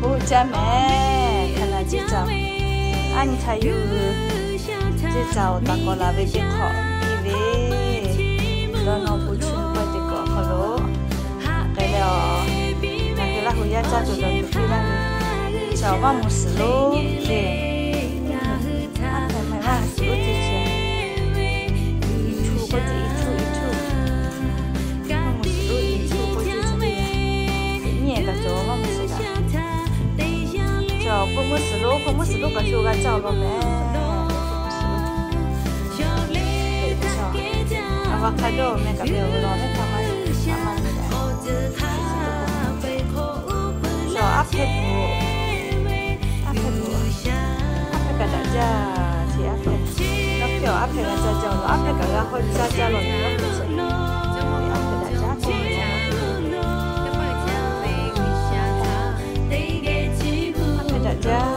Awˬ bon jaˇ mehˍ, hk'aˬ naˬ ceˇ caˬ. Aˉ nyi htaˇ yuˬ ceˇ caˬ awˬ taˍ k'awꞈ laˬ ve teˇ hk'awꞈ piˇ ve, dawˇ nawˇ bon chiˇ mvuh pawehˇ teˇ hk'awꞈ hk'aw lo k'ai leh, ngaˬ hui Laˇ huˍ yaˇ caˇ tuˬ dawˬ tuˬ piˇ laˇ ve, chaw awˬ maˇ mvuh suhˍ lonˉ le. Aˉ hpehꞈ maˇ g'a suhˍ lonˉ teˇ chi, i htuˇ k'oˆ ce, i htuˇ, i htuˇ, maˇ mvuh suhˍ lonˉ, i htuˇ k'oˆ ce chi teˇ, nyi kaꞈ cawˬ maˇ mvuh suhˍ kaꞈ. Chaw hpu mvuh suhˍ lonˉ, hpu mvuh suhˍ lonˉ kaꞈ shu g'a caˇ awˬ lawn mehˍ. Avocado meh kaꞈ ve awˬ lawn mehˍ htaˇ maˇ, a maˇ nyi leh, chaw aˉ hpehꞈ tuˬ, aˉ hpehꞈ tuˬ, aˉ hpehꞈ kaꞈ daꞈ jaˇ, chi aˉ hpehꞈ. Nawˬ hpehꞈ awˬ aˉ hpehꞈ g'a caˇ jaˇ law, aˉ hpehꞈ kaꞈ g'a hawˇ caˇ jaˇ law, aˉ hpehꞈ daꞈ jaˇ, aˉ hpehꞈ daꞈ jaˇ, aˉ hpehꞈ daꞈ jaˇ.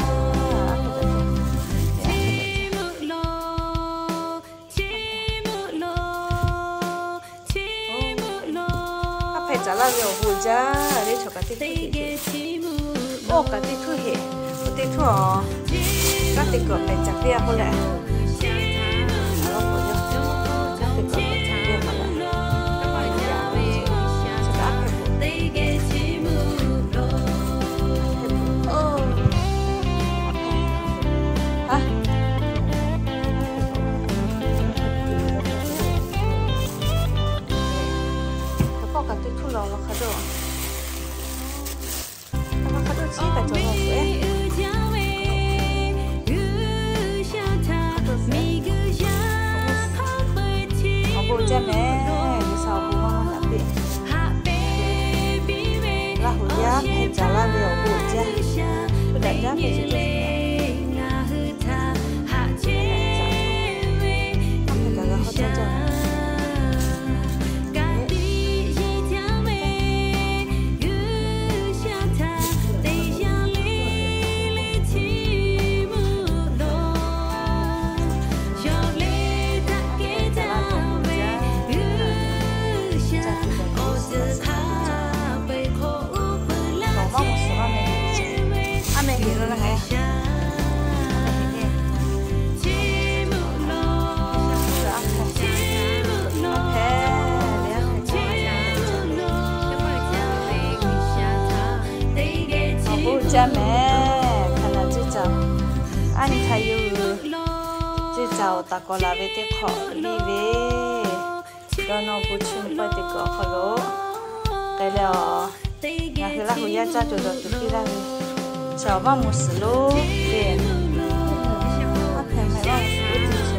Aˉ hpehꞈ caˍ laˇ ve awˬ bon jaˇ, le chaw kaꞈ teˇ htuˇ heˆ, oˇ kaꞈ teˇ htuˇ heˆ, teˇ htuˇ awˬ, kanˉ te kuiˬ awˬ pehˍ caˍ piˇ a k'oˆ leh, Hk'e k'oˆ kaꞈ teˇ htuˇ law, avocado, avocado chi kaꞈ cawˬ law ve. Awˬ bon jaˇ mehˍ, G'uiˬsha awˬ bon maˇ maˇ naꞈ piˇ. Laˇ huˍ yaˇ hpehꞈ caˍ laˇ ve awˬ bon jaˇ, hpu daꞈ jaˇ ve chi teˇ, aˉ hpehꞈ kaꞈ g'a hawˇ caˇ jaˇ. Awˬ bon jaˇ mehˍ, hk'aˬ naˬ ceˇ caˬ. Aˉ nyi htaˇ yuˬ ceˇ caˬ awˬ taˍ k'awꞈ laˬ ve teˇ hk'awꞈ piˇ ve, dawˇ nawˇ bon chiˇ mvuh pawehˇ teˇ hk'awꞈ hk'aw lo k'ai leh, ngaˬ hui Laˇ huˍ yaˇ caˇ tuˬ dawˬ tuˬ piˇ laˇ ve, chaw awˬ maˇ mvuh suhˍ lonˉ le. Aˉ hpehꞈ maˇ g'a suhˍ lonˉ teˇ chi,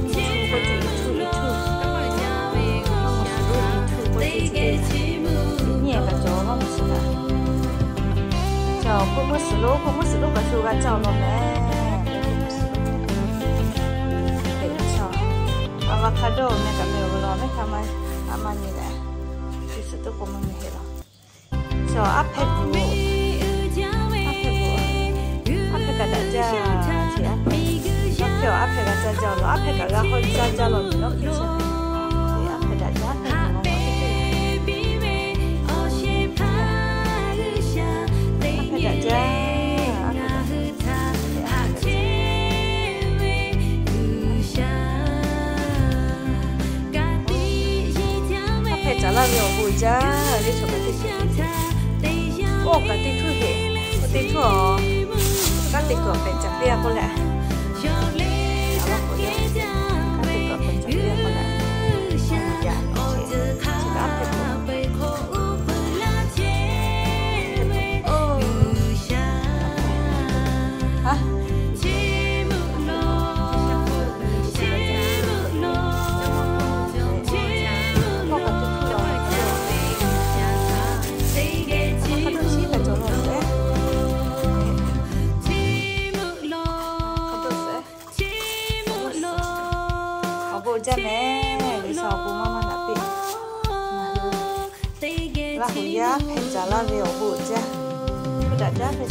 i htuˇ k'oˆ ce, i htuˇ, i htuˇ, maˇ mvuh suhˍ lonˉ, i htuˇ k'oˆ ce chi teˇ, nyi kaꞈ cawˬ maˇ mvuh suhˍ kaꞈ. Chaw hpu mvuh suhˍ lonˉ, hpu mvuh suhˍ lonˉ kaꞈ shu g'a caˇ awˬ lawn mehˍ. Avocado meh kaꞈ ve awˬ lawn mehˍ htaˇ maˇ, a maˇ nyi leh, chi suhˍ toˆ k'o maˇ nyi heˆ law. Chaw aˉ hpehꞈ tuˬ, aˉ hpehꞈ tuˬ, aˉ hpehꞈ kaꞈ daꞈ jaˇ, chi aˉ hpehꞈ. Nawˬ hpehꞈ awˬ aˉ hpehꞈ g'a caˇ jaˇ law, aˉ hpehꞈ kaꞈ g'a hawˇ caˇ jaˇ law, nawˬ hpehꞈ chi, aˉ hpehꞈ daꞈ jaˇ, aˉ hpehꞈ daꞈ jaˇ. Aˉ hpehꞈ caˍ laˇ ve awˬ bon jaˇ, le chaw kaꞈ teˇ htuˇ, oˇ kaꞈ teˇ htuˇ heˆ, oˇ teˇ htuˇ awˬ, kanˉ te kuiˬ awˬ pehˍ caˍ piˇ a k'oˆ leh, kanˉ te kuiˬ awˬ pehˍ caˍ piˇ a k'oˆ leh, yaꞈ nyi chi kaꞈ aˉ hpehꞈ tuˬ. Awˬ bon jaˇ mehˍ, G'uiˬsha awˬ bon maˇ maˇ naꞈ piˇ. Laˇ huˍ yaˇ hpehꞈ caˍ laˇ ve awˬ bon jaˇ. Hpu daꞈ jaˇ ve